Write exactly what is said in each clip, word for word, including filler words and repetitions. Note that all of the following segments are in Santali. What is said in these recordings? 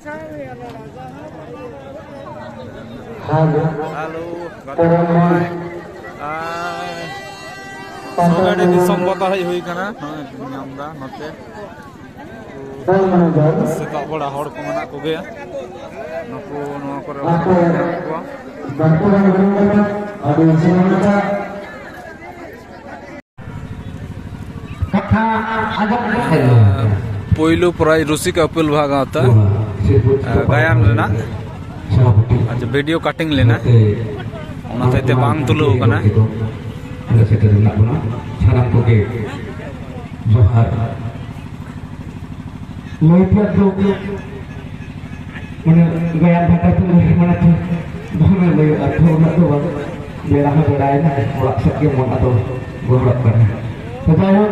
ᱦᱮᱞᱳ, ᱜᱟᱛᱮ ᱠᱚ ᱱᱚᱜᱼᱚᱭ, ᱟᱨ ᱥᱚᱡᱟᱰᱤ ᱫᱤᱥᱚᱢ ᱯᱟᱛᱟ ᱦᱮᱡ ᱦᱩᱭ ᱠᱟᱱᱟ᱾ ᱱᱚᱜᱼᱚᱭ ᱧᱟᱢ ᱮᱫᱟ ᱱᱚᱛᱮ᱾ ᱥᱮᱛᱟᱜ ᱵᱮᱲᱟ ᱦᱚᱲ ᱠᱚ ᱢᱮᱱᱟᱜ ᱠᱚᱜᱮᱭᱟ᱾ ᱱᱩᱠᱩ ᱱᱚᱣᱟ ᱠᱚᱨᱮ ᱦᱚᱲ ᱠᱚ ᱧᱟᱢ ᱠᱚᱣᱟ᱾ ᱯᱳᱭᱞᱳ ᱯᱨᱟᱭᱤᱡᱽ ᱨᱩᱥᱤᱠᱟ ᱩᱯᱮᱞ ᱵᱟᱦᱟ ᱜᱟᱶᱛᱟ, ᱜᱟᱭᱟᱱ ᱨᱮᱱᱟᱜ᱾ ᱟᱪᱪᱷᱟ, ᱵᱷᱤᱰᱤᱭᱳ ᱠᱟᱴᱤᱝ ᱞᱮᱱᱟ, ᱚᱱᱟ ᱦᱚᱛᱮᱡ ᱛᱮ ᱵᱟᱝ ᱛᱩᱞᱟᱹᱣ ᱠᱟᱱᱟ᱾ ᱥᱮᱴᱮᱨ ᱢᱮᱱᱟᱜ ᱵᱚᱱᱟ ᱥᱟᱱᱟᱢ ᱠᱚᱜᱮ ᱡᱚᱦᱟᱨ᱾ ᱞᱟᱹᱭ ᱛᱮᱭᱟᱜ ᱫᱚ ᱢᱟᱱᱮ ᱜᱟᱭᱟᱱ ᱵᱷᱟᱴᱟ ᱛᱮ ᱞᱟᱹᱭ ᱢᱟᱱᱮ ᱛᱚ ᱵᱟᱝ ᱞᱟᱹᱭᱚᱜᱼᱟ, ᱛᱚ ᱩᱱᱟᱹᱜ ᱫᱚ ᱵᱟᱝ᱾ ᱵᱮᱲᱟ ᱦᱚᱸ ᱵᱮᱲᱟᱭᱮᱱᱟ, ᱚᱲᱟᱜ ᱥᱮᱫ ᱜᱮ ᱢᱚᱱ ᱟᱫᱚ ᱜᱚᱦᱚᱲᱚᱜ ᱠᱟᱱᱟ᱾ ᱛᱚ ᱡᱟᱭᱦᱳᱠ,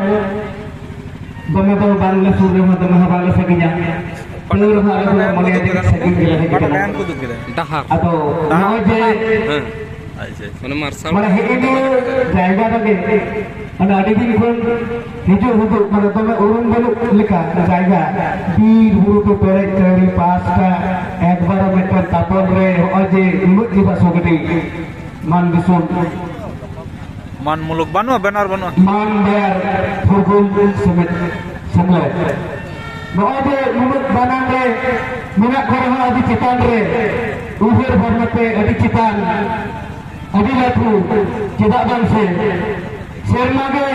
ᱫᱚᱢᱮ ᱫᱚ ᱵᱟᱝᱞᱮ ᱥᱩᱨ ᱨᱮᱦᱚᱸ ᱫᱚᱢᱮ ᱦᱚᱸ ᱵᱟᱝᱞᱮ ᱥᱟᱺᱜᱤᱧᱟ᱾ ᱛᱟᱹᱣ ᱨᱮᱦᱚᱸ ᱟᱞᱮ ᱫᱚᱞᱮ ᱢᱚᱱᱮᱭᱟ ᱡᱮ ᱥᱟᱺᱜᱤᱧ ᱜᱮᱞᱮ ᱦᱮᱡ ᱟᱠᱟᱱᱟ᱾ ᱰᱟᱦᱟᱨ᱾ ᱟᱫᱚ ᱱᱚᱜᱼᱚᱭ ᱡᱮ ᱦᱮᱸ᱾ ᱟᱪᱪᱷᱟ, ᱟᱪᱪᱷᱟ᱾ ᱢᱟᱱᱮ ᱢᱟᱨᱥᱟᱞ ᱢᱟᱱᱮ ᱦᱮᱡ ᱤᱫᱤ ᱡᱟᱭᱜᱟ ᱨᱮᱜᱮ ᱢᱟᱱᱮ ᱟᱹᱰᱤ ᱫᱤᱱ ᱠᱷᱚᱱ ᱦᱤᱡᱩᱜ ᱦᱤᱡᱩᱜ ᱢᱟᱱᱮ ᱫᱚᱢᱮ ᱩᱨᱩᱢ ᱵᱟᱹᱱᱩᱜ ᱞᱮᱠᱟ ᱡᱟᱭᱜᱟ, ᱵᱤᱨ ᱵᱩᱨᱩ ᱠᱚ ᱯᱮᱨᱮᱡ ᱪᱟᱹᱨᱤ ᱯᱟᱥᱴᱟ ᱮᱠᱵᱟᱨᱮ ᱢᱤᱫᱴᱮᱱ ᱛᱟᱯᱚᱞ ᱨᱮ ᱱᱚᱜᱼᱚᱭ ᱡᱮ ᱩᱱᱟᱹᱜ ᱪᱮᱦᱨᱟ ᱥᱚᱜᱰᱤ ᱢᱟᱱ ᱫᱤᱥᱚᱢ᱾ ᱢᱟᱱ ᱢᱩᱞᱩᱠ ᱵᱟᱹᱱᱩᱜᱼᱟ, ᱵᱮᱱᱟᱨ ᱵᱟᱹᱱᱩᱜᱼᱟ᱾ ᱢᱟᱱ ᱵᱟᱭᱟᱨ ᱯᱷᱩᱨᱜᱩᱞ ᱥᱮᱢᱮᱫ ᱥᱮᱢᱞᱮᱫ᱾ ᱱᱚᱜᱼᱚᱭ ᱡᱮ ᱱᱩᱱᱟᱹᱜ ᱫᱟᱱᱟᱝ ᱨᱮ ᱢᱮᱱᱟᱜ ᱠᱚ ᱨᱮᱦᱚᱸ ᱟᱹᱰᱤ ᱪᱮᱛᱟᱱ ᱨᱮ ᱩᱭᱦᱟᱹᱨ ᱵᱷᱟᱵᱽᱱᱟ ᱛᱮ ᱟᱹᱰᱤ ᱪᱮᱛᱟᱱ, ᱟᱹᱰᱤ ᱞᱟᱹᱴᱩ, ᱪᱮᱫᱟᱜ ᱵᱟᱝ ᱥᱮ ᱥᱮᱨᱢᱟ ᱜᱮ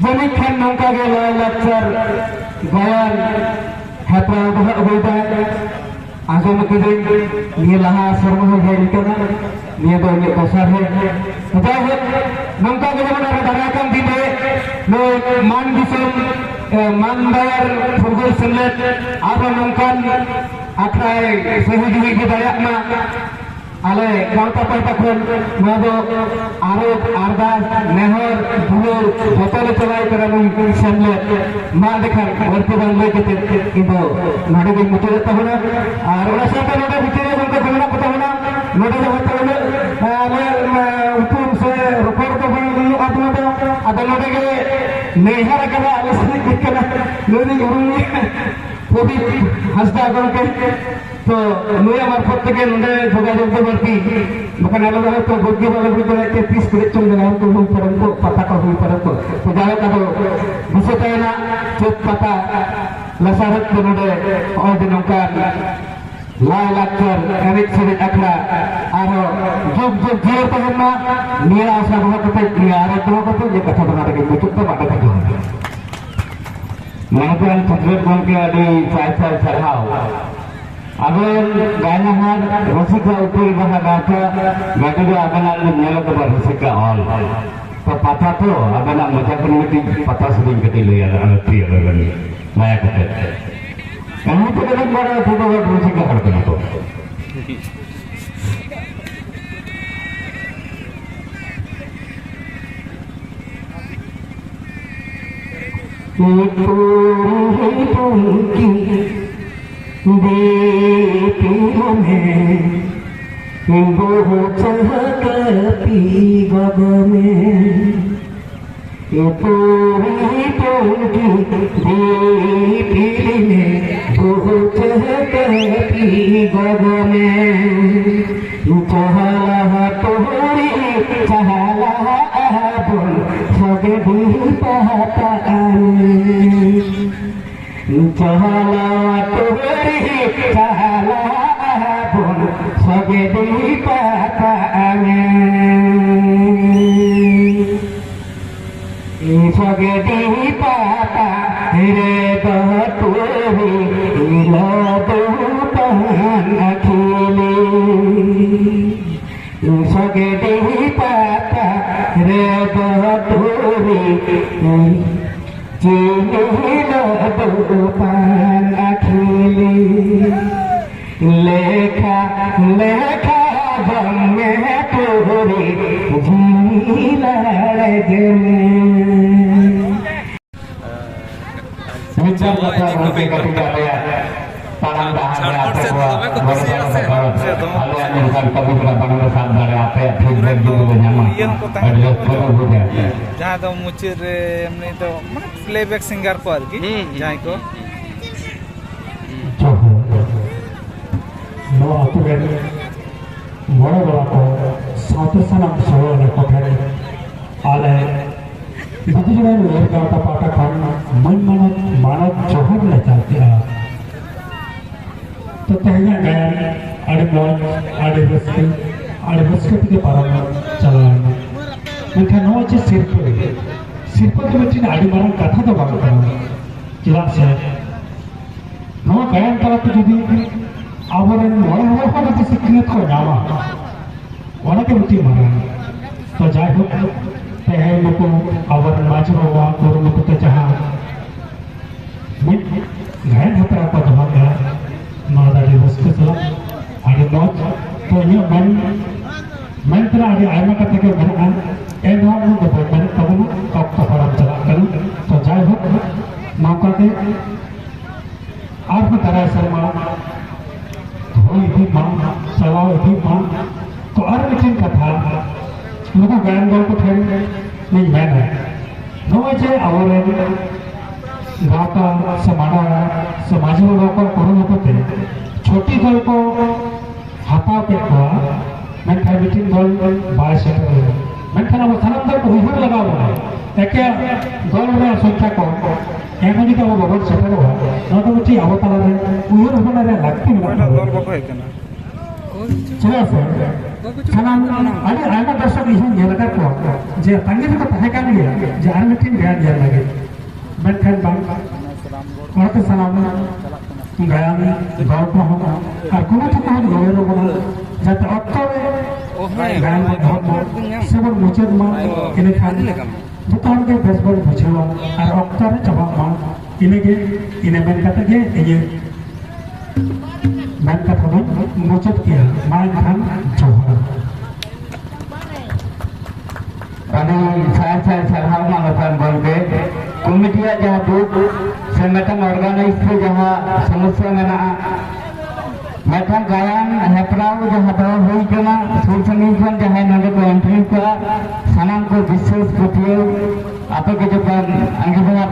ᱡᱟᱹᱱᱤᱡ ᱠᱷᱟᱱ ᱱᱚᱝᱠᱟ ᱜᱮ ᱞᱟᱭᱼᱞᱟᱠᱪᱟᱨ ᱜᱟᱭᱟᱱ ᱦᱮᱯᱨᱟᱣ ᱫᱚ ᱦᱟᱸᱜ ᱦᱩᱭ ᱫᱟᱲᱮᱭᱟᱜᱼᱟ᱾ ᱟᱸᱡᱚᱢ ᱠᱟᱹᱫᱟᱹᱧ ᱱᱤᱭᱟᱹ ᱞᱟᱦᱟ ᱥᱮᱨᱢᱟ ᱦᱚᱸ ᱦᱮᱡ ᱠᱟᱱᱟ, ᱱᱤᱭᱟᱹ ᱫᱚ ᱤᱧᱟᱹᱜ ᱫᱚᱥᱟᱨ ᱦᱮᱡ᱾ ᱡᱟᱭᱦᱳᱠ, ᱱᱚᱝᱠᱟ ᱜᱮ ᱡᱮᱢᱚᱱ ᱟᱨᱚ ᱫᱟᱨᱟᱭ ᱠᱟᱱ ᱫᱤᱱ ᱨᱮ ᱱᱚᱣᱟ ᱢᱟᱱ ᱫᱤᱥᱚᱢ, ᱮ, ᱢᱟᱱ ᱵᱟᱭᱟᱨ ᱯᱷᱩᱨᱜᱟᱹᱞ ᱥᱮᱢᱞᱮᱫ ᱟᱨᱦᱚᱸ ᱱᱚᱝᱠᱟᱱ ᱟᱠᱷᱲᱟᱭ ᱥᱟᱹᱦᱤ ᱡᱩᱦᱤ ᱜᱮ ᱫᱟᱲᱮᱭᱟᱜ ᱢᱟ᱾ ᱟᱞᱮ ᱜᱟᱶᱛᱟ ᱯᱟᱦᱴᱟ ᱠᱷᱚᱱ ᱱᱚᱣᱟ ᱫᱚ ᱟᱨᱚ ᱟᱨᱫᱟᱥ, ᱱᱮᱦᱚᱨ, ᱫᱩᱞᱟᱹᱲ ᱡᱚᱛᱚ ᱞᱮ ᱪᱟᱞᱟᱣ ᱠᱟᱱᱟ ᱱᱩᱭ ᱥᱮᱢᱞᱮᱫ᱾ ᱢᱟ ᱮᱸᱰᱮᱠᱷᱟᱱ ᱵᱟᱹᱲᱛᱤ ᱵᱟᱝ ᱞᱟᱹᱭ ᱠᱟᱛᱮ ᱤᱧ ᱫᱚ ᱱᱚᱰᱮ ᱜᱤᱧ ᱢᱩᱪᱟᱹᱫᱮᱫ ᱛᱟᱵᱚᱱᱟ᱾ ᱟᱨ ᱚᱱᱟ ᱥᱟᱶᱛᱮ ᱱᱚᱰᱮ ᱵᱷᱤᱛᱤᱨ ᱨᱮ ᱜᱚᱢᱠᱮ ᱠᱚ ᱢᱮᱱᱟᱜ ᱠᱚ ᱛᱟᱵᱚᱱᱟ, ᱱᱚᱰᱮ ᱫᱚ ᱦᱚᱭᱛᱳ ᱩᱱᱟᱹᱜ, ᱟᱞᱮ, ᱩᱯᱨᱩᱢ ᱥᱮ ᱨᱚᱯᱚᱲ ᱫᱚ ᱵᱟᱝ ᱦᱩᱭᱩᱜᱼᱟ ᱛᱟᱵᱚᱱᱟ᱾ ᱟᱫᱚ ᱱᱚᱰᱮ ᱜᱮ ᱱᱮᱦᱚᱨ ᱟᱠᱟᱱᱟ, ᱟᱞᱮ ᱥᱮᱫ ᱦᱮᱡ ᱠᱟᱱᱟ, ᱱᱩᱭ ᱫᱚᱧ ᱩᱨᱩᱢᱮᱭᱟ᱾ ᱯᱨᱚᱫᱤᱯ ᱦᱟᱸᱥᱫᱟ ᱜᱚᱢᱠᱮ, ᱛᱚ ᱱᱩᱭᱟᱜ ᱢᱟᱨᱯᱷᱚᱛ ᱛᱮᱜᱮ ᱱᱚᱰᱮ ᱡᱳᱜᱟᱡᱳᱜᱽ ᱫᱚ ᱵᱟᱹᱲᱛᱤ, ᱵᱟᱠᱷᱟᱱ ᱟᱞᱮ ᱫᱚ ᱦᱚᱭᱛᱳ ᱵᱩᱡᱽ ᱜᱮ ᱵᱟᱞᱮ ᱵᱩᱡᱽ ᱫᱟᱲᱮᱭᱟᱜ ᱛᱮ ᱛᱤᱥ ᱠᱚᱨᱮ ᱪᱚᱝ ᱡᱟᱭᱜᱟ ᱠᱚ ᱦᱩᱭ ᱯᱟᱨᱚᱢ ᱠᱚᱜ, ᱯᱟᱛᱟ ᱠᱚ ᱦᱩᱭ ᱯᱟᱨᱚᱢ ᱠᱚᱜ᱾ ᱛᱚ ᱡᱟᱭᱦᱳᱠ, ᱟᱫᱚ ᱫᱤᱥᱟᱹ ᱛᱟᱦᱮᱱᱟ ᱪᱟᱹᱛ ᱯᱟᱛᱟ ᱞᱟᱥᱟᱲᱦᱮᱫ ᱛᱮ ᱱᱚᱰᱮ ᱱᱚᱜᱼᱚᱭ ᱡᱮ ᱱᱚᱝᱠᱟᱱ ᱞᱟᱭ ᱞᱟᱠᱪᱟᱨ ᱮᱱᱮᱡ ᱥᱮᱨᱮᱧ ᱟᱠᱷᱲᱟ ᱟᱨᱦᱚᱸ ᱡᱩᱜᱽ ᱡᱩᱜᱽ ᱡᱤᱭᱟᱹᱲ ᱛᱟᱦᱮᱱ ᱢᱟ, ᱱᱤᱭᱟᱹ ᱟᱥᱟ ᱫᱚᱦᱚ ᱠᱟᱛᱮ, ᱱᱤᱭᱟᱹ ᱟᱨᱚᱡᱽ ᱫᱚᱦᱚ ᱠᱟᱛᱮ ᱤᱧᱟᱹᱜ ᱠᱟᱛᱷᱟ ᱫᱚ ᱱᱚᱰᱮ ᱜᱮ ᱢᱩᱪᱟᱹᱫ ᱫᱟ᱾ ᱢᱟ ᱟᱹᱰᱤ ᱟᱹᱰᱤ ᱡᱚᱦᱟᱨ᱾ ᱢᱟᱱᱚᱛᱟᱱ ᱥᱤᱠᱷᱱᱟᱹᱛ ᱜᱚᱢᱠᱮ, ᱟᱹᱰᱤ ᱥᱟᱭ ᱥᱟᱭ ᱥᱟᱨᱦᱟᱣ᱾ ᱟᱵᱮᱱ ᱜᱟᱭᱱᱟᱦᱟᱨ ᱨᱩᱥᱤᱠᱟ ᱩᱯᱮᱞ ᱵᱟᱦᱟ ᱜᱟᱶᱛᱟ ᱜᱟᱹᱰᱤ ᱨᱮ ᱟᱵᱮᱱᱟᱜ ᱞᱤᱧ ᱧᱮᱞ ᱠᱟᱫᱟ ᱨᱩᱥᱤᱠᱟ ᱚᱞ᱾ ᱛᱚ ᱯᱟᱛᱟ ᱛᱚ ᱟᱵᱮᱱᱟᱜ ᱢᱚᱪᱟ ᱠᱷᱚᱱ ᱢᱤᱫᱴᱤᱡ ᱯᱟᱛᱟ ᱥᱮᱨᱮᱧ ᱠᱟᱹᱴᱤᱡ ᱞᱟᱹᱭ ᱟᱞᱮ, ᱟᱞᱮ ᱯᱨᱤᱭᱚ ᱵᱮᱱ ᱫᱟᱭᱟ ᱠᱟᱛᱮ᱾ ᱮᱢᱱᱤ ᱛᱮ ᱵᱮᱱ ᱵᱟᱲᱟᱭᱟ ᱛᱚ ᱵᱟᱵᱟ ᱨᱩᱥᱤᱠᱟ ᱦᱚᱲ ᱠᱟᱱᱟ ᱠᱚ᱾ ᱯᱩᱨᱤ ᱴᱩᱝᱠᱤ ᱫᱤᱯᱤᱞ ᱢᱮ, ᱵᱚᱦᱚᱜ ᱪᱟᱦᱟ ᱠᱟᱹᱯᱤ ᱜᱚᱜᱚ ᱢᱮ᱾ ᱯᱩᱨᱤ ᱴᱩᱝᱠᱤ ᱫᱤᱯᱤᱞ ᱢᱮ, ᱵᱚᱦᱚᱜ ᱪᱟᱦᱟ ᱠᱟᱹᱯᱤ ᱜᱚᱜᱚ ᱢᱮ᱾ ᱪᱟᱦᱟᱞᱟ ᱴᱩᱦᱩᱨᱤ, ᱪᱟᱦᱟᱞᱟ ᱟᱵᱚᱱ ᱥᱚᱜᱮ ᱫᱤ ᱯᱟᱦᱟᱴᱟ ᱟᱱᱤ᱾ ᱪᱟᱦᱟᱞᱟ ᱴᱩᱦᱩᱨᱤ, ᱪᱟᱦᱟᱞᱟ ᱟᱵᱚᱱ ᱥᱚᱜᱮ ᱫᱤ ᱯᱟᱦᱟᱴᱟ ᱟᱱᱤ᱾ ᱥᱚᱜᱮ ᱫᱤ ᱯᱟᱛᱟ ᱨᱮᱫᱚ ᱴᱩᱨᱤ ᱞᱟᱹᱰᱩ ᱯᱟᱱ ᱟᱹᱠᱷᱤᱞᱤ᱾ ᱥᱚᱜᱮ ᱫᱤ ᱯᱟᱛᱟ ᱨᱮᱫᱚ ᱴᱩᱨᱤ ᱪᱤᱱᱤ ᱞᱟᱹᱰᱩ ᱯᱟᱱ ᱟᱹᱠᱷᱤᱞᱤ᱾ ᱞᱮᱠᱷᱟ ᱞᱮᱠᱷᱟ ᱡᱚᱢ ᱢᱮ ᱴᱩᱨᱤ ᱡᱤᱞ ᱟᱲᱟᱜ ᱢᱮ᱾ ᱢᱤᱫᱴᱟᱝ ᱠᱟᱛᱷᱟ ᱜᱚᱢᱠᱮ ᱠᱟᱹᱴᱤᱡ ᱟᱞᱮᱭᱟᱜ ᱛᱟᱲᱟᱢ ᱰᱟᱦᱟᱨ ᱨᱮ ᱟᱯᱮ ᱠᱚᱣᱟᱜ ᱜᱚᱲᱚ ᱥᱚᱯᱚᱦᱚᱫ, ᱟᱞᱮᱭᱟᱜ ᱱᱚᱝᱠᱟᱱ ᱠᱟᱹᱢᱤ ᱦᱚᱨᱟ ᱵᱟᱝᱞᱮ ᱥᱟᱵ ᱫᱟᱲᱮᱭᱟᱜᱼᱟ, ᱟᱯᱮᱭᱟᱜ ᱯᱷᱤᱰᱵᱮᱠ ᱡᱩᱫᱤ ᱞᱮ ᱧᱟᱢᱟ, ᱟᱹᱰᱤ ᱨᱟᱹᱥᱠᱟᱹ ᱞᱮ ᱵᱩᱡᱟ᱾ ᱡᱟᱦᱟᱸ ᱫᱚ ᱢᱩᱪᱟᱹᱫ ᱨᱮ ᱮᱢᱱᱤ ᱫᱚ ᱢᱟᱱᱮ ᱯᱞᱮᱵᱮᱠ ᱥᱤᱝᱜᱟᱨ ᱠᱚ ᱟᱨᱠᱤ, ᱦᱩᱸ, ᱦᱩᱸ, ᱡᱟᱦᱟᱸᱭ ᱠᱚ᱾ ᱦᱩᱸ, ᱦᱩᱸ᱾ ᱨᱮᱱ ᱢᱚᱬᱮ ᱵᱟᱵᱟ ᱠᱚ ᱥᱟᱶᱛᱮ ᱥᱟᱱᱟᱢ ᱥᱚᱦᱚᱨ ᱠᱚ ᱴᱷᱮᱱ ᱟᱞᱮ ᱵᱤᱫᱩ ᱪᱟᱸᱫᱟᱱ ᱩᱭᱦᱟᱹᱨ ᱜᱟᱶᱛᱟ ᱯᱟᱦᱴᱟ ᱠᱷᱚᱱ ᱢᱟᱹᱱ ᱢᱟᱱᱚᱛ ᱢᱟᱱᱚᱛ ᱡᱚᱦᱟᱨ ᱞᱮ ᱪᱟᱞ ᱠᱮᱜᱼᱟ᱾ ᱛᱚ ᱛᱮᱦᱮᱧᱟᱜ ᱜᱟᱭᱟᱱ ᱟᱹᱰᱤ ᱢᱚᱡᱽ, ᱟᱹᱰᱤ ᱨᱟᱹᱥᱠᱟᱹ, ᱟᱹᱰᱤ ᱨᱟᱹᱥᱠᱟᱹ ᱛᱮᱜᱮ ᱯᱟᱨᱚᱢ ᱪᱟᱞᱟᱣ ᱮᱱᱟ᱾ ᱢᱮᱱᱠᱷᱟᱱ ᱱᱚᱣᱟ ᱡᱮ ᱥᱤᱨᱯᱟᱹ, ᱥᱤᱨᱯᱟᱹ ᱫᱚ ᱢᱤᱫᱴᱮᱱ ᱟᱹᱰᱤ ᱢᱟᱨᱟᱝ ᱠᱟᱛᱷᱟ ᱫᱚ ᱵᱟᱝ ᱠᱟᱱᱟ᱾ ᱪᱮᱫᱟᱜ ᱥᱮ ᱱᱚᱣᱟ ᱜᱟᱭᱟᱱ ᱛᱟᱞᱟᱛᱮ ᱡᱩᱫᱤ ᱟᱵᱚᱨᱮᱱ ᱢᱚᱬᱮ ᱦᱚᱲ ᱦᱚᱸ ᱡᱩᱫᱤ ᱥᱤᱠᱷᱱᱟᱹᱛ ᱠᱚ ᱧᱟᱢᱟ, ᱚᱱᱟ ᱜᱮ ᱢᱤᱫᱴᱤᱡ ᱢᱟᱨᱟᱝ᱾ ᱛᱚ ᱡᱟᱭᱦᱳᱠ, ᱛᱮᱦᱮᱧ ᱱᱩᱠᱩ ᱟᱵᱚᱨᱮᱱ ᱢᱟᱹᱡᱷᱤ ᱵᱟᱵᱟᱣᱟᱜ ᱠᱩᱨᱩᱢᱩᱴᱩ ᱛᱮ ᱡᱟᱦᱟᱸ ᱢᱤᱫ ᱜᱟᱭᱟᱱ ᱦᱮᱯᱨᱟᱣ ᱠᱚ ᱫᱚᱦᱚ ᱠᱮᱫᱟ, ᱱᱚᱣᱟ ᱫᱚ ᱟᱹᱰᱤ ᱨᱟᱹᱥᱠᱟᱹ ᱥᱟᱞᱟᱜ, ᱟᱹᱰᱤ ᱢᱚᱡᱽ᱾ ᱛᱚ ᱤᱧᱟᱹᱜ ᱢᱮᱱ, ᱢᱮᱱ ᱛᱮᱱᱟᱜ ᱟᱹᱰᱤ ᱟᱭᱢᱟ ᱠᱟᱛᱷᱟ ᱜᱮ ᱢᱮᱱᱟᱜᱼᱟ, ᱮᱱ ᱨᱮᱦᱚᱸ ᱩᱱᱟᱹᱜ ᱫᱚ ᱵᱟᱹᱧ ᱢᱮᱱᱮᱫ ᱛᱟᱵᱚᱱᱟ, ᱚᱠᱛᱚ ᱯᱟᱨᱚᱢ ᱪᱟᱞᱟᱜ ᱠᱟᱱᱟ᱾ ᱛᱚ ᱡᱟᱭᱦᱳᱠ, ᱱᱚᱝᱠᱟ ᱜᱮ ᱟᱨᱦᱚᱸ ᱫᱟᱨᱟᱭ ᱥᱮᱨᱢᱟ ᱦᱩᱭ ᱤᱫᱤᱜ ᱢᱟ, ᱪᱟᱞᱟᱣ ᱤᱫᱤᱜ ᱢᱟ᱾ ᱛᱚ ᱟᱨ ᱢᱤᱫᱴᱮᱱ ᱠᱟᱛᱷᱟ ᱱᱩᱠᱩ ᱜᱟᱭᱟᱱ ᱫᱚᱞ ᱠᱚ ᱴᱷᱮᱱ ᱞᱤᱧ ᱢᱮᱱᱟ, ᱱᱚᱜᱼᱚᱭ ᱡᱮ ᱟᱵᱚᱨᱮᱱ ᱜᱟᱶᱛᱟ ᱥᱮ ᱢᱟᱰᱣᱟ ᱥᱮ ᱢᱟᱹᱡᱷᱤ ᱵᱟᱵᱟ ᱠᱚᱣᱟᱜ ᱠᱩᱨᱩᱢᱩᱴᱩ ᱛᱮ ᱪᱷᱚᱴᱤ ᱫᱚᱞ ᱠᱚ ᱦᱟᱛᱟᱣ ᱠᱮᱫ ᱠᱚᱣᱟ, ᱢᱮᱱᱠᱷᱟᱱ ᱢᱤᱫᱴᱤᱱ ᱫᱚᱞ ᱵᱟᱭ ᱥᱮᱴᱮᱨ ᱞᱮᱱᱟ᱾ ᱢᱮᱱᱠᱷᱟᱱ ᱟᱵᱚ ᱥᱟᱱᱟᱢ ᱫᱚ ᱩᱭᱦᱟᱹᱨ ᱞᱟᱜᱟᱣ ᱵᱚᱱᱟ, ᱮᱠᱮᱱ ᱫᱚᱞ ᱨᱮᱭᱟᱜ ᱥᱚᱝᱠᱷᱟ ᱠᱚ ᱮᱱ ᱡᱩᱫᱤ ᱟᱵᱚ ᱵᱟᱵᱚᱱ ᱥᱮᱴᱮᱨᱚᱜᱼᱟ, ᱱᱚᱣᱟ ᱫᱚ ᱢᱤᱫᱴᱤᱡ ᱟᱵᱚ ᱛᱟᱞᱟᱨᱮ ᱩᱭᱦᱟᱹᱨ ᱵᱷᱟᱵᱽᱱᱟ ᱨᱮᱭᱟᱜ ᱞᱟᱹᱠᱛᱤ ᱢᱮᱱᱟᱜ ᱚᱠᱚᱭ ᱦᱚᱸ ᱛᱟᱵᱚᱱᱟ᱾ ᱫᱚᱞ ᱵᱟᱠᱚ ᱦᱮᱡ ᱠᱟᱱᱟ᱾ ᱪᱮᱫᱟᱜ ᱥᱮ ᱥᱟᱱᱟᱢ ᱟᱹᱰᱤ ᱟᱭᱢᱟ ᱫᱚᱨᱥᱚᱠ ᱤᱧ ᱦᱚᱸᱧ ᱧᱮᱞ ᱟᱠᱟᱫ ᱠᱚᱣᱟ ᱡᱮ ᱛᱟᱺᱜᱤ ᱨᱮᱠᱚ ᱛᱟᱦᱮᱸ ᱠᱟᱱ ᱜᱮᱭᱟ ᱡᱮ ᱟᱨ ᱢᱤᱫᱴᱮᱱ ᱜᱟᱭᱟᱱ ᱧᱮᱞ ᱞᱟᱹᱜᱤᱫ, ᱢᱮᱱᱠᱷᱟᱱ ᱵᱟᱝ, ᱚᱱᱟᱛᱮ ᱥᱟᱱᱟᱢ ᱜᱟᱭᱟᱱ ᱫᱚᱞ ᱠᱚᱦᱚᱸ ᱟᱨ ᱠᱚᱢᱤᱴᱤ ᱠᱚᱦᱚᱸ ᱜᱚᱲᱚ ᱨᱮᱵᱚᱱ ᱡᱟᱛᱮ ᱚᱠᱛᱚ ᱨᱮ ᱜᱟᱭᱟᱱ ᱵᱚᱱ ᱮᱦᱚᱵ ᱢᱟ ᱥᱮᱵᱚᱱ ᱢᱩᱪᱟᱹᱫ ᱢᱟ, ᱤᱱᱟᱹᱠᱷᱟᱱ ᱡᱚᱛᱚ ᱦᱚᱲ ᱜᱮ ᱵᱮᱥ ᱵᱚᱱ ᱵᱩᱡᱷᱟᱹᱣᱟ ᱟᱨ ᱚᱠᱛᱚ ᱨᱮ ᱪᱟᱵᱟᱜ ᱢᱟ᱾ ᱤᱱᱟᱹᱜᱮ, ᱤᱱᱟᱹ ᱢᱮᱱ ᱠᱟᱛᱮ ᱜᱮ ᱤᱧᱟᱹᱜ ᱢᱮᱱ ᱠᱟᱛᱷᱟ ᱫᱚᱧ ᱢᱩᱪᱟᱹᱫ ᱠᱮᱜᱼᱟ᱾ ᱢᱟ ᱮᱱᱠᱷᱟᱱ ᱡᱚᱦᱟᱨ᱾ ᱟᱹᱰᱤ ᱥᱟᱭ ᱥᱟᱭ ᱥᱟᱨᱦᱟᱣ ᱢᱟᱱᱚᱛᱟᱱ ᱜᱚᱢᱠᱮ᱾ ᱠᱚᱢᱤᱴᱤᱭᱟᱜ ᱡᱟᱦᱟᱸ ᱫᱩᱠ ᱥᱮ ᱢᱤᱫᱴᱟᱝ ᱚᱨᱜᱟᱱᱟᱭᱤᱡᱽ ᱛᱮ ᱡᱟᱦᱟᱸ ᱥᱚᱢᱚᱥᱥᱟ ᱢᱮᱱᱟᱜᱼᱟ, ᱢᱤᱫᱴᱟᱝ ᱜᱟᱭᱟᱱ ᱦᱮᱯᱨᱟᱣ ᱡᱟᱦᱟᱸ ᱫᱚᱦᱚ ᱦᱩᱭ ᱠᱟᱱᱟ, ᱥᱩᱨ ᱥᱟᱺᱜᱤᱧ ᱠᱷᱚᱱ ᱡᱟᱦᱟᱸᱭ ᱱᱚᱰᱮ ᱠᱚ ᱮᱱᱴᱨᱤ ᱠᱚᱣᱟ, ᱥᱟᱱᱟᱢ ᱠᱚ ᱵᱤᱥᱥᱟᱹᱥ ᱯᱟᱹᱛᱭᱟᱹᱣ ᱟᱯᱮ ᱠᱚ ᱡᱚᱛᱚ ᱟᱸᱜᱤᱵᱷᱟᱨ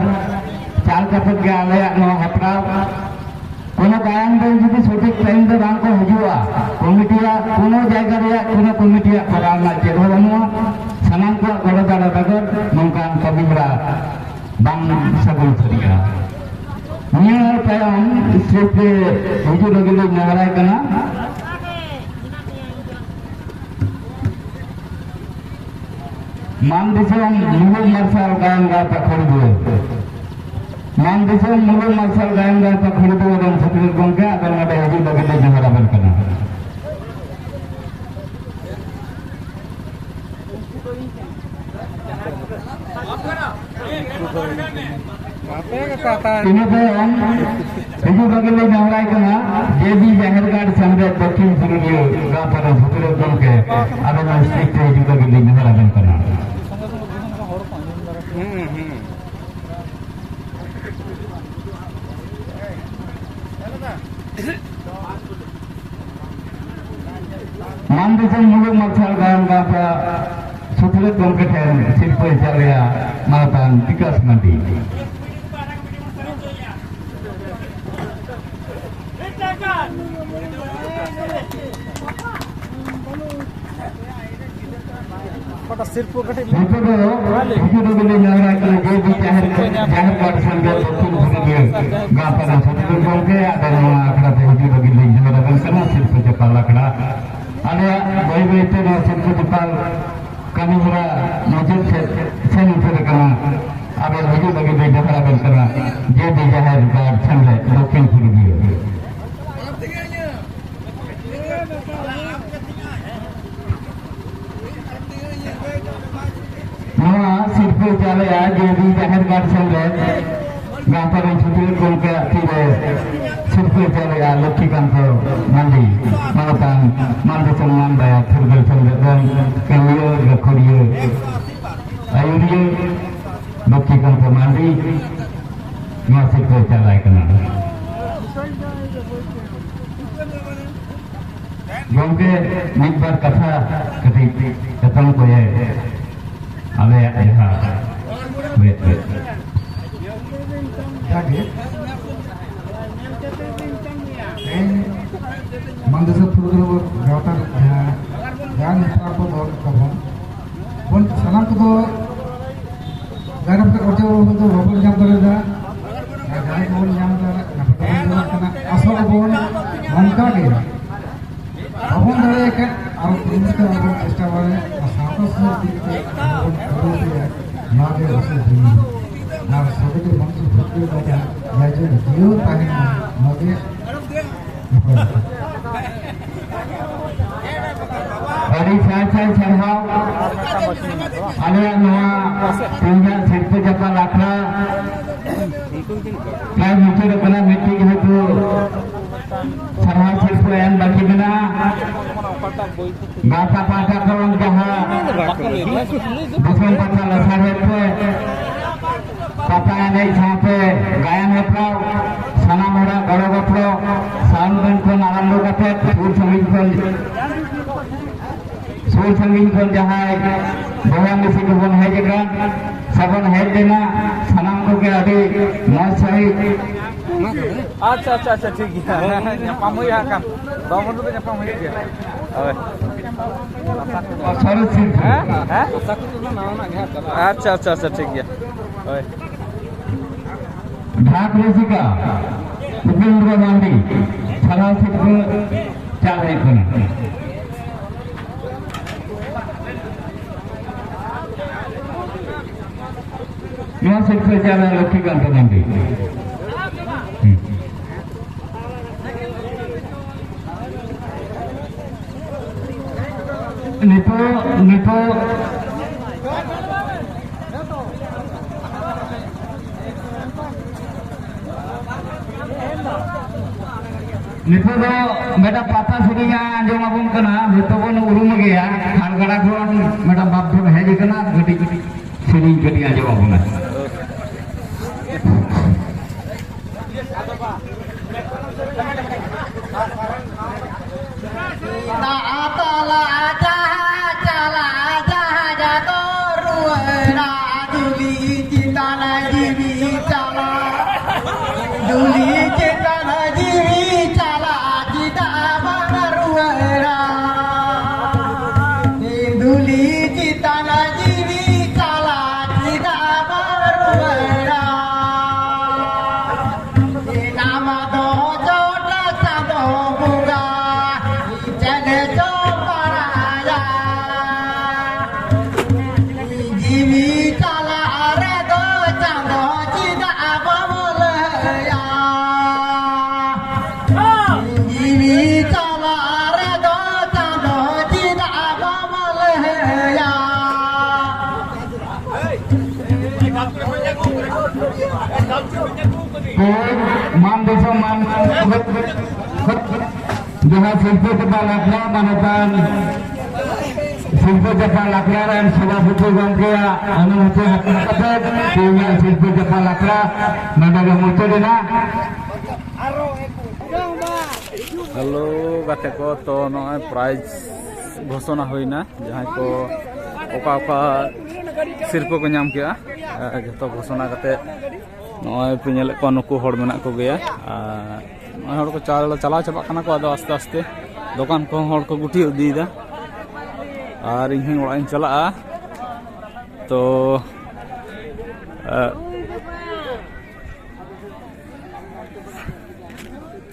ᱪᱟᱞ ᱠᱟᱛᱮ ᱜᱮ ᱟᱞᱮᱭᱟᱜ ᱱᱚᱣᱟ ᱦᱮᱯᱨᱟᱣ ᱠᱳᱱᱳ ᱜᱟᱭᱟᱱ ᱫᱚᱞ ᱡᱩᱫᱤ ᱥᱚᱴᱷᱤᱠ ᱴᱟᱭᱤᱢ ᱨᱮ ᱵᱟᱝ ᱠᱚ ᱦᱤᱡᱩᱜᱼᱟ, ᱠᱚᱢᱤᱴᱤᱭᱟᱜ ᱠᱳᱱᱳ ᱡᱟᱭᱜᱟ ᱨᱮᱭᱟᱜ ᱠᱳᱱᱳ ᱠᱚᱢᱤᱴᱤᱭᱟᱜ ᱠᱚᱨᱟᱣ ᱨᱮᱱᱟᱜ ᱪᱮᱫ ᱦᱚᱸ ᱵᱟᱹᱱᱩᱜᱼᱟ᱾ ᱥᱟᱱᱟᱢ ᱠᱚᱣᱟᱜ ᱜᱚᱲᱚ ᱫᱟᱲᱮ ᱵᱮᱜᱚᱨ ᱱᱚᱝᱠᱟᱱ ᱠᱟᱹᱢᱤ ᱦᱚᱨᱟ ᱵᱟᱝ ᱥᱟᱹᱜᱩᱱ ᱥᱟᱹᱨᱤᱜᱼᱟ᱾ ᱱᱤᱭᱟᱹ ᱛᱟᱭᱚᱢ ᱥᱴᱮᱡ ᱨᱮ ᱦᱤᱡᱩᱜ ᱞᱟᱹᱜᱤᱫ ᱞᱤᱧ ᱱᱮᱦᱚᱨᱟᱭ ᱠᱟᱱᱟ᱾ ᱢᱟᱱ ᱫᱤᱥᱚᱢ ᱢᱩᱞᱩᱜ ᱢᱟᱨᱥᱟᱞ ᱜᱟᱭᱟᱱ ᱜᱟᱶᱛᱟ ᱠᱷᱚᱲᱤ ᱫᱩᱣᱟᱹᱨ᱾ ᱢᱟᱱ ᱫᱤᱥᱚᱢ ᱢᱩᱞᱩᱜ ᱢᱟᱨᱥᱟᱞ ᱜᱟᱭᱟᱱ ᱜᱟᱶᱛᱟ ᱠᱷᱚᱲᱤ ᱫᱩᱣᱟᱹᱨ ᱨᱮᱱ ᱥᱤᱠᱷᱱᱟᱹᱛ ᱜᱚᱢᱠᱮ ᱟᱵᱮᱱ ᱱᱚᱰᱮ ᱦᱤᱡᱩᱜ ᱞᱟᱹᱜᱤᱫ ᱞᱮ ᱱᱮᱦᱚᱨ ᱟᱵᱮᱱ ᱠᱟᱱᱟ᱾ ᱤᱱᱟᱹ ᱛᱟᱭᱚᱢ ᱦᱤᱡᱩᱜ ᱞᱟᱹᱜᱤᱫ ᱞᱮ ᱱᱮᱦᱚᱨᱟᱭ ᱠᱟᱱᱟ ᱡᱮ ᱵᱤ ᱡᱟᱦᱮᱨ ᱜᱟᱲ ᱥᱮᱢᱞᱮᱫ ᱫᱚᱠᱠᱷᱤᱱ ᱯᱩᱨᱩᱞᱤᱭᱟᱹ ᱜᱟᱶᱛᱟ ᱨᱮᱱ ᱥᱤᱠᱷᱱᱟᱹᱛ ᱜᱚᱢᱠᱮ ᱟᱵᱮᱱ ᱥᱴᱮᱡ ᱛᱮ ᱦᱤᱡᱩᱜ ᱞᱟᱹᱜᱤᱫ ᱞᱮ ᱱᱮᱦᱚᱨ ᱟᱵᱮᱱ ᱠᱟᱱᱟ᱾ ᱢᱟᱱ ᱫᱤᱥᱚᱢ ᱢᱩᱞᱩᱜ ᱢᱟᱨᱥᱟᱞ ᱜᱟᱭᱟᱱ ᱜᱟᱶᱛᱟ ᱥᱩᱛᱨᱮᱛ ᱜᱚᱢᱠᱮ ᱴᱷᱮᱱ ᱥᱤᱨᱯᱟᱹᱭ ᱪᱟᱞᱮᱭᱟ ᱢᱟᱱᱚᱛᱟᱱ ᱵᱤᱠᱟᱥ ᱢᱟᱱᱰᱤ᱾ ᱚᱠᱟᱴᱟᱜ ᱥᱤᱨᱯᱟᱹ ᱠᱟᱹᱴᱤᱡ ᱱᱤᱛᱚᱜ ᱫᱚ ᱦᱤᱡᱩᱜ ᱫᱚ ᱵᱤᱱ ᱧᱟᱢᱟ ᱠᱤ ᱡᱮ ᱵᱤ ᱡᱟᱦᱮᱨ, ᱡᱟᱦᱮᱨ ᱜᱟᱲ ᱥᱟᱢᱵᱮ ᱫᱚᱠᱷᱤᱱ ᱯᱩᱨᱩᱞᱤᱭᱟᱹ ᱜᱟᱶᱛᱟ ᱨᱮᱱ ᱥᱩᱛᱨᱮᱛ ᱜᱚᱢᱠᱮ ᱟᱫᱚ ᱱᱚᱣᱟ ᱟᱠᱷᱲᱟ ᱛᱮ ᱦᱤᱡᱩᱜ ᱞᱟᱹᱜᱤᱫ ᱞᱤᱧ ᱱᱮᱦᱚᱨ ᱟᱵᱮᱱ ᱠᱟᱱᱟ, ᱥᱤᱨᱯᱟᱹ ᱪᱟᱯᱟᱞ ᱟᱠᱷᱲᱟ᱾ ᱟᱞᱮᱭᱟᱜ ᱵᱟᱹᱭ ᱵᱟᱹᱭ ᱛᱮ ᱱᱚᱣᱟ ᱥᱤᱨᱯᱟᱹ ᱪᱟᱯᱟᱞ ᱠᱟᱹᱢᱤ ᱦᱚᱨᱟ ᱢᱩᱪᱟᱹᱫ ᱥᱮᱫ ᱥᱮᱱ ᱩᱛᱟᱹᱨ ᱟᱠᱟᱱᱟ᱾ ᱟᱵᱮᱱ ᱦᱤᱡᱩᱜ ᱞᱟᱹᱜᱤᱫ ᱞᱤᱧ ᱱᱮᱦᱚᱨ ᱟᱵᱮᱱ ᱠᱟᱱᱟ, ᱡᱮ ᱵᱤ ᱡᱟᱦᱮᱨ ᱜᱟᱲ ᱥᱟᱢᱵᱮ ᱫᱚᱠᱷᱤᱱ ᱯᱩᱨᱩᱞᱤᱭᱟᱹ᱾ ᱱᱚᱣᱟ ᱥᱤᱨᱯᱟᱹ ᱪᱟᱞᱮᱭᱟ ᱡᱮ ᱵᱤ ᱡᱟᱦᱮᱨ ᱜᱟᱲ ᱥᱮᱢᱞᱮᱫ ᱜᱟᱶᱛᱟ ᱨᱮᱱ ᱥᱩᱛᱨᱮᱛ ᱜᱚᱢᱠᱮᱭᱟᱜ ᱛᱤᱨᱮ ᱥᱤᱨᱯᱟᱹ ᱪᱟᱞᱮᱭᱟ ᱞᱚᱠᱠᱷᱤᱠᱟᱱᱛᱚ ᱢᱟᱱᱰᱤ, ᱢᱟᱱᱚᱛᱟᱱ ᱢᱟᱱ ᱫᱤᱥᱚᱢ ᱢᱟᱱ ᱫᱟᱭᱟ ᱯᱷᱩᱨᱜᱟᱹᱞ ᱥᱮᱢᱞᱮᱫ ᱨᱮᱱ ᱠᱟᱹᱢᱤᱭᱟᱹ, ᱜᱟᱹᱠᱷᱩᱲᱤᱭᱟᱹ, ᱟᱹᱭᱩᱨᱤᱭᱟᱹ ᱞᱚᱠᱠᱷᱤᱠᱟᱱᱛᱚ ᱢᱟᱱᱰᱤ ᱱᱚᱣᱟ ᱥᱤᱨᱯᱟᱹ ᱪᱟᱞᱟᱭ ᱠᱟᱱᱟ᱾ ᱜᱚᱢᱠᱮ, ᱢᱤᱫ ᱵᱟᱨ ᱠᱟᱛᱷᱟ ᱠᱟᱹᱴᱤᱡ ᱮᱛᱚᱢ ᱠᱚᱭᱮ ᱟᱞᱮᱭᱟᱜ ᱡᱟᱦᱟᱸ ᱢᱮᱫ ᱨᱮ᱾ ᱡᱟᱜᱮ᱾ ᱢᱟᱱ ᱫᱤᱥᱚᱢ ᱯᱷᱩᱨᱜᱟᱹᱞ ᱜᱟᱶᱛᱟ ᱡᱟᱦᱟᱸ ᱜᱟᱭᱟᱱ ᱦᱮᱯᱨᱟᱣ ᱠᱚ ᱫᱚᱦᱚ ᱞᱮᱫ ᱛᱟᱵᱚᱱ, ᱵᱚᱱ ᱥᱟᱱᱟᱢ ᱠᱚᱫᱚ ᱜᱟᱭᱟᱱ ᱦᱮᱯᱨᱟᱣ ᱚᱨᱡᱚ ᱵᱟᱵᱚᱱ ᱫᱚ ᱵᱟᱵᱚᱱ ᱧᱟᱢ ᱫᱟᱲᱮᱭᱟᱫᱟ᱾ ᱟᱨ ᱡᱟᱦᱟᱸᱭ ᱠᱚᱵᱚᱱ ᱧᱟᱢ ᱫᱟ, ᱱᱟᱯᱟᱭ ᱛᱮᱵᱚᱱ ᱪᱟᱞᱟᱜ ᱠᱟᱱᱟ᱾ ᱟᱥᱚᱜ ᱟᱵᱚᱱ ᱱᱚᱝᱠᱟ ᱜᱮ ᱵᱟᱵᱚᱱ ᱫᱟᱲᱮᱭᱟᱜ ᱠᱷᱟᱱ ᱟᱨᱚ ᱠᱩᱨᱩᱢᱩᱴᱩ ᱟᱵᱚᱱ ᱪᱮᱥᱴᱟ ᱵᱟᱲᱟᱭᱟ᱾ ᱟᱨ ᱥᱟᱶᱛᱟ ᱥᱚᱢᱟᱡᱽ ᱤᱫᱤ ᱠᱟᱛᱮ ᱟᱵᱚ ᱵᱚᱱ ᱠᱩᱨᱩᱢᱩᱴᱩᱭᱟ᱾ ᱱᱚᱣᱟ ᱜᱮ ᱟᱥᱚᱞ ᱡᱤᱱᱤᱥ᱾ ᱟᱨ ᱥᱚᱨᱠᱟᱨᱤ ᱵᱟᱝ ᱥᱚᱨᱠᱟᱨᱤ ᱵᱟᱡᱟᱨ ᱡᱟᱭᱡᱩᱜᱽ ᱡᱤᱭᱟᱹᱲ ᱛᱟᱦᱮᱱ ᱢᱟ, ᱱᱚᱣᱟ ᱜᱮ ᱱᱟᱯᱟᱭ ᱠᱟᱛᱷᱟ᱾ ᱟᱹᱰᱤ ᱥᱟᱭ ᱥᱟᱭ ᱥᱟᱨᱦᱟᱣ ᱟᱞᱮᱭᱟᱜ ᱱᱚᱣᱟ ᱛᱮᱦᱮᱧᱟᱜ ᱥᱤᱨᱯᱟᱹ ᱪᱟᱯᱟᱞ ᱟᱠᱷᱲᱟ ᱯᱨᱟᱭ ᱢᱩᱪᱟᱹᱫ ᱠᱟᱱᱟ᱾ ᱢᱤᱫᱴᱤᱡ ᱦᱚᱭᱛᱳ ᱥᱟᱨᱦᱟᱣ ᱥᱤᱨᱯᱟᱹ ᱮᱢ ᱵᱟᱹᱠᱤ ᱢᱮᱱᱟᱜᱼᱟ᱾ ᱜᱟᱶᱛᱟ ᱯᱟᱦᱴᱟ ᱠᱷᱚᱱ ᱡᱟᱦᱟᱸ ᱫᱤᱥᱚᱢ ᱯᱟᱛᱟ ᱞᱟᱥᱟᱲᱦᱮᱫ ᱛᱮ ᱯᱟᱛᱟ ᱮᱱᱮᱡ ᱥᱟᱶᱛᱮ ᱜᱟᱭᱟᱱ ᱦᱮᱯᱨᱟᱣ, ᱥᱟᱱᱟᱢ ᱦᱚᱲᱟᱜ ᱜᱚᱲᱚ ᱜᱚᱯᱚᱲᱚ, sound man ᱠᱷᱚᱱ ᱟᱨᱟᱢᱵᱷᱚ ᱠᱟᱛᱮ ᱥᱩᱨ ᱥᱟᱺᱜᱤᱧ ᱠᱷᱚᱱ, ᱥᱩᱨ ᱥᱟᱺᱜᱤᱧ ᱠᱷᱚᱱ ᱡᱟᱦᱟᱸᱭ ᱵᱚᱭᱦᱟ ᱢᱤᱥᱤ ᱠᱚᱵᱚᱱ ᱦᱮᱡ ᱟᱠᱟᱱ ᱥᱮᱵᱚᱱ ᱦᱮᱡ ᱞᱮᱱᱟ, ᱥᱟᱱᱟᱢ ᱠᱚᱜᱮ ᱟᱹᱰᱤ ᱢᱚᱡᱽ ᱥᱟᱺᱦᱤᱡ᱾ ᱟᱪᱪᱷᱟ, ᱟᱪᱪᱷᱟ, ᱟᱪᱪᱷᱟ, ᱴᱷᱤᱠ ᱜᱮᱭᱟ᱾ ᱧᱟᱯᱟᱢ ᱦᱩᱭᱩᱜᱼᱟ ᱦᱟᱸᱜ ᱠᱷᱟᱱ᱾ ᱫᱚᱢ ᱨᱮᱫᱚ ᱧᱟᱯᱟᱢ ᱦᱩᱭᱩᱜ ᱜᱮᱭᱟ᱾ ᱦᱳᱭ᱾ ᱥᱚᱨᱮᱥ ᱥᱤᱞᱯᱤ᱾ ᱦᱮᱸ? ᱦᱮᱸ? ᱟᱪᱪᱷᱟ, ᱟᱪᱪᱷᱟ, ᱟᱪᱪᱷᱟ, ᱴᱷᱤᱠ ᱜᱮᱭᱟ᱾ ᱦᱳᱭ᱾ ᱰᱷᱟᱠ ᱨᱩᱥᱤᱠᱟ ᱩᱯᱮᱱᱫᱨᱚ ᱢᱟᱱᱰᱤ ᱥᱟᱨᱦᱟᱣ ᱥᱤᱨᱯᱟᱹ ᱪᱟᱞ ᱦᱩᱭᱩᱜ ᱠᱟᱱᱟ᱾ ᱱᱚᱣᱟ ᱥᱤᱨᱯᱟᱹ ᱪᱟᱞ ᱞᱚᱠᱠᱷᱤᱠᱟᱱᱛ ᱢᱟᱱᱰᱤ᱾ ᱦᱩᱸ᱾ ᱱᱤᱛᱚᱜ, ᱱᱤᱛᱚᱜ, ᱱᱤᱛᱚᱜ ᱫᱚ ᱢᱤᱫᱴᱟᱝ ᱯᱟᱛᱟ ᱥᱮᱨᱮᱧ ᱟᱸᱡᱚᱢ ᱟᱵᱚᱱ ᱠᱟᱱᱟ, ᱡᱚᱛᱚ ᱵᱚᱱ ᱩᱨᱩᱢ ᱜᱮᱭᱟ᱾ ᱠᱷᱟᱲᱜᱟᱲᱟ ᱠᱷᱚᱱ ᱢᱤᱫᱴᱟᱝ ᱵᱟᱯ ᱫᱚ ᱦᱮᱡ ᱟᱠᱟᱱᱟ, ᱠᱟᱹᱴᱤᱡ ᱠᱟᱹᱴᱤᱡ ᱥᱮᱨᱮᱧ ᱠᱟᱹᱴᱤᱡ ᱟᱸᱡᱚᱢ ᱟᱵᱚᱱᱟ᱾ ᱫᱟᱜ ᱛᱟᱞᱟ ᱡᱟᱦᱟᱸ ᱪᱟᱞᱟᱜ ᱡᱟᱦᱟᱸ ᱡᱟᱫᱚ ᱨᱩᱣᱟᱹᱲᱟ, ᱫᱩᱞᱤ ᱪᱮᱛᱟᱱ ᱡᱤᱣᱤ ᱪᱟᱞᱟᱜ, ᱫᱩᱞᱤ ᱪᱮᱛᱟᱱ ᱡᱤᱣᱤ ᱪᱟᱞᱟᱜ᱾ ᱡᱤᱣᱤ ᱛᱟᱞᱟ ᱨᱮᱫᱚ ᱪᱟᱸᱫᱚ ᱪᱮᱫᱟᱜ ᱵᱟᱢ ᱞᱟᱹᱭᱟ? ᱛᱮᱦᱮᱧ ᱢᱟᱱ ᱫᱤᱥᱚᱢ ᱢᱟᱱ ᱡᱟᱦᱟᱸ ᱥᱤᱨᱯᱟᱹ ᱪᱟᱯᱟᱞ ᱟᱠᱷᱲᱟ ᱢᱟᱱᱚᱛᱟᱱ ᱥᱤᱨᱯᱟᱹ ᱪᱟᱯᱟᱞ ᱟᱠᱷᱲᱟ ᱨᱮᱱ ᱥᱚᱵᱷᱟᱯᱚᱛᱤ ᱜᱚᱢᱠᱮᱭᱟᱜ ᱚᱱᱩᱢᱚᱛᱤ ᱦᱟᱛᱟᱣ ᱠᱟᱛᱮ ᱛᱮᱦᱮᱧᱟᱜ ᱥᱤᱨᱯᱟᱹ ᱪᱟᱯᱟᱞ ᱟᱠᱷᱲᱟ ᱱᱚᱰᱮ ᱜᱮ ᱢᱩᱪᱟᱹᱫ ᱮᱱᱟ᱾ ᱦᱮᱞᱳ ᱜᱟᱛᱮ ᱠᱚ, ᱛᱚ ᱱᱚᱜᱼᱚᱭ ᱯᱨᱟᱭᱤᱡᱽ ᱜᱷᱳᱥᱚᱱᱟ ᱦᱩᱭᱱᱟ, ᱡᱟᱦᱟᱸᱭ ᱠᱚ ᱚᱠᱟ ᱚᱠᱟ ᱥᱤᱨᱯᱟᱹ ᱠᱚ ᱧᱟᱢ ᱠᱮᱜᱼᱟ, ᱮ, ᱡᱷᱚᱛᱚ ᱜᱷᱳᱥᱚᱱᱟ ᱠᱟᱛᱮ ᱱᱚᱜᱼᱚᱭ ᱯᱮ ᱧᱮᱞᱮᱫ ᱠᱚᱣᱟ, ᱱᱩᱠᱩ ᱦᱚᱲ ᱢᱮᱱᱟᱜ ᱠᱚᱜᱮᱭᱟ᱾ ᱟᱨ ᱱᱚᱜᱼᱚᱭ ᱦᱚᱲ ᱠᱚ ᱪᱟᱞᱟᱣ, ᱪᱟᱞᱟᱣ ᱪᱟᱵᱟᱜ ᱠᱟᱱᱟ ᱠᱚ, ᱟᱫᱚ ᱟᱥᱛᱮ ᱟᱥᱛᱮ ᱫᱚᱠᱟᱱ ᱠᱚᱦᱚᱸ ᱦᱚᱲ ᱠᱚ ᱜᱩᱴᱤ ᱤᱫᱤᱭᱮᱫᱟ᱾ ᱟᱨ ᱤᱧ ᱦᱚᱸ ᱚᱲᱟᱜ ᱤᱧ ᱪᱟᱞᱟᱜᱼᱟ᱾ ᱛᱚ, ᱮ,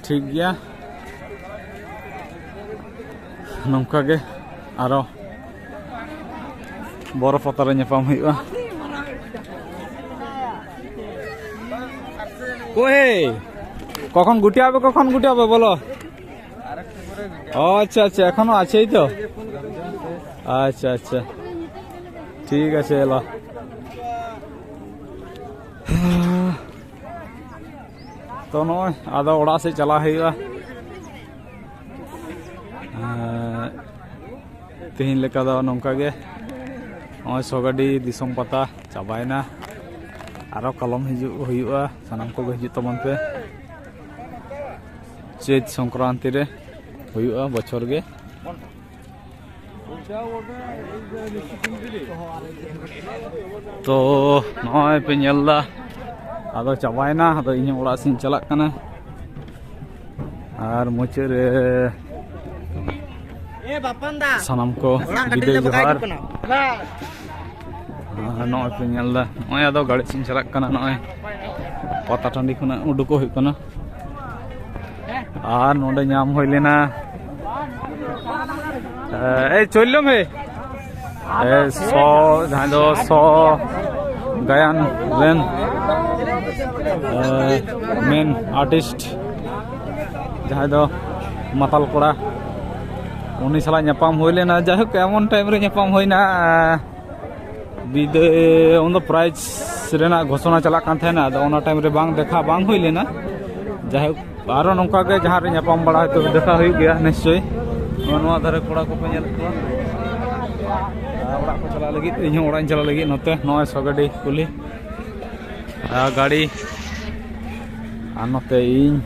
ᱴᱷᱤᱠ ᱜᱮᱭᱟ, ᱱᱚᱝᱠᱟ ᱜᱮ ᱟᱨᱚ ᱵᱚᱨᱚ ᱯᱟᱛᱟ ᱨᱮ ᱧᱟᱯᱟᱢ ᱦᱩᱭᱩᱜᱼᱟ᱾ কই? কখন গুটি হবে, কখন গুটি হবে বলো? ও আচ্ছা আচ্ছা, এখনো আছেই তো। আচ্ছা আচ্ছা, ঠিক আছে, এলো। ᱛᱚ ᱱᱚᱜᱼᱚᱭ ᱟᱫᱚ ᱚᱲᱟᱜ ᱥᱮᱫ ᱪᱟᱞᱟᱜ ᱦᱩᱭᱩᱜᱼᱟ᱾ ᱮᱸ, ᱛᱮᱦᱮᱧ ᱞᱮᱠᱟ ᱫᱚ ᱱᱚᱝᱠᱟ ᱜᱮ᱾ ᱱᱚᱜᱼᱚᱭ ᱥᱚᱜᱟᱰᱤ ᱫᱤᱥᱚᱢ ᱯᱟᱛᱟ ᱪᱟᱵᱟᱭᱮᱱᱟ᱾ ᱟᱨᱚ ᱠᱟᱞᱚᱢ ᱦᱤᱡᱩᱜ ᱦᱩᱭᱩᱜᱼᱟ, ᱥᱟᱱᱟᱢ ᱠᱚᱜᱮ ᱦᱤᱡᱩᱜ ᱛᱟᱵᱚᱱ ᱯᱮ᱾ ᱪᱟᱹᱛ ᱥᱚᱝᱠᱨᱟᱱᱛᱤ ᱨᱮ ᱦᱩᱭᱩᱜᱼᱟ ᱵᱚᱪᱷᱚᱨ ᱜᱮ᱾ ᱛᱚ ᱱᱚᱜᱼᱚᱭ ᱯᱮ ᱧᱮᱞ ᱫᱟ, ᱟᱫᱚ ᱪᱟᱵᱟᱭᱮᱱᱟ, ᱟᱫᱚ ᱤᱧ ᱦᱚᱸ ᱚᱲᱟᱜ ᱥᱮᱫ ᱤᱧ ᱪᱟᱞᱟᱜ ᱠᱟᱱᱟ᱾ ᱟᱨ ᱢᱩᱪᱟᱹᱫ ᱨᱮ ᱥᱟᱱᱟᱢ ᱠᱚ ᱵᱤᱫᱟᱹᱭ ᱡᱚᱦᱟᱨ᱾ ᱟᱨ ᱱᱚᱜᱼᱚᱭ ᱯᱮ ᱧᱮᱞ ᱫᱟ, ᱱᱚᱜᱼᱚᱭ ᱟᱫᱚ ᱜᱟᱹᱲᱤ ᱥᱮᱫ ᱤᱧ ᱪᱟᱞᱟᱜ ᱠᱟᱱᱟ, ᱱᱚᱜᱼᱚᱭ ᱯᱟᱛᱟ ᱴᱟᱺᱰᱤ ᱠᱷᱚᱱᱟᱜ ᱩᱰᱩᱠᱚᱜ ᱦᱩᱭᱩᱜ ᱠᱟᱱᱟ᱾ ᱟᱨ ᱱᱚᱰᱮ ᱧᱟᱢ ᱦᱩᱭ ᱞᱮᱱᱟ, ᱮ, ᱮᱭ ᱪᱚᱞᱞᱚᱢ ᱦᱮ, ᱮ, ᱥᱚ, ᱡᱟᱦᱟᱸᱭ ᱫᱚ ᱥᱚ ᱜᱟᱭᱟᱱ ᱨᱮᱱ, ᱮ, ᱢᱮᱱ ᱟᱨᱴᱤᱥᱴ, ᱡᱟᱦᱟᱸᱭ ᱫᱚ ᱢᱟᱛᱟᱞ ᱠᱚᱲᱟ, ᱩᱱᱤ ᱥᱟᱞᱟᱜ ᱧᱟᱯᱟᱢ ᱦᱩᱭ ᱞᱮᱱᱟ᱾ ᱡᱟᱭᱦᱳᱠ, ᱮᱢᱚᱱ ᱴᱟᱭᱤᱢ ᱨᱮ ᱧᱟᱯᱟᱢ ᱦᱩᱭᱱᱟ, ᱵᱤᱫᱟᱹᱭ, ᱩᱱᱫᱚ ᱯᱨᱟᱭᱤᱡᱽ ᱨᱮᱱᱟᱜ ᱜᱷᱳᱥᱚᱱᱟ ᱪᱟᱞᱟᱜ ᱠᱟᱱ ᱛᱟᱦᱮᱱᱟ, ᱟᱫᱚ ᱚᱱᱟ ᱴᱟᱭᱤᱢ ᱨᱮ ᱵᱟᱝ ᱫᱮᱠᱷᱟ ᱵᱟᱝ ᱦᱩᱭ ᱞᱮᱱᱟ᱾ ᱡᱟᱭᱦᱳᱠ, ᱟᱨᱚ ᱱᱚᱝᱠᱟ ᱜᱮ ᱡᱟᱦᱟᱸ ᱨᱮ ᱧᱟᱯᱟᱢ ᱵᱟᱲᱟ ᱦᱚᱭᱛᱳ ᱫᱮᱠᱷᱟ ᱦᱩᱭᱩᱜ ᱜᱮᱭᱟ ᱱᱤᱥᱪᱳᱭ᱾ ᱱᱚᱣᱟ, ᱱᱚᱣᱟ ᱫᱷᱟᱨᱮ ᱠᱚᱲᱟ ᱠᱚᱯᱮ ᱧᱮᱞᱮᱫ ᱠᱚᱣᱟ, ᱟᱨ ᱚᱲᱟᱜ ᱠᱚ ᱪᱟᱞᱟᱜ ᱞᱟᱹᱜᱤᱫ, ᱤᱧ ᱦᱚᱸ ᱚᱲᱟᱜ ᱤᱧ ᱪᱟᱞᱟᱜ ᱞᱟᱹᱜᱤᱫ᱾ ᱱᱚᱛᱮ ᱱᱚᱜᱼᱚᱭ ᱥᱚᱜᱟᱰᱤ ᱠᱩᱞᱦᱤ, ᱟᱨ ᱜᱟᱹᱰᱤ, ᱟᱨ ᱱᱚᱛᱮ ᱤᱧ᱾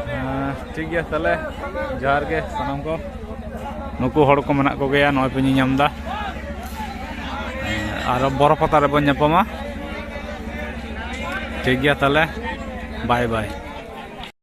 ᱦᱮᱸ, ᱴᱷᱤᱠ ᱜᱮᱭᱟ ᱛᱟᱦᱞᱮ, ᱡᱚᱦᱟᱨ ᱜᱮ ᱥᱟᱱᱟᱢ ᱠᱚ᱾ ᱱᱩᱠᱩ ᱦᱚᱲ ᱠᱚ ᱢᱮᱱᱟᱜ ᱠᱚᱜᱮᱭᱟ, ᱱᱚᱜᱼᱚᱭ ᱯᱮ ᱧᱮᱞ ᱧᱟᱢ ᱮᱫᱟ᱾ ᱟᱨ ᱵᱚᱨᱚ ᱯᱟᱛᱟ ᱨᱮᱵᱚᱱ ᱧᱟᱯᱟᱢᱟ᱾ ᱴᱷᱤᱠ ᱜᱮᱭᱟ ᱛᱟᱦᱞᱮ, ᱵᱟᱭ ᱵᱟᱭ᱾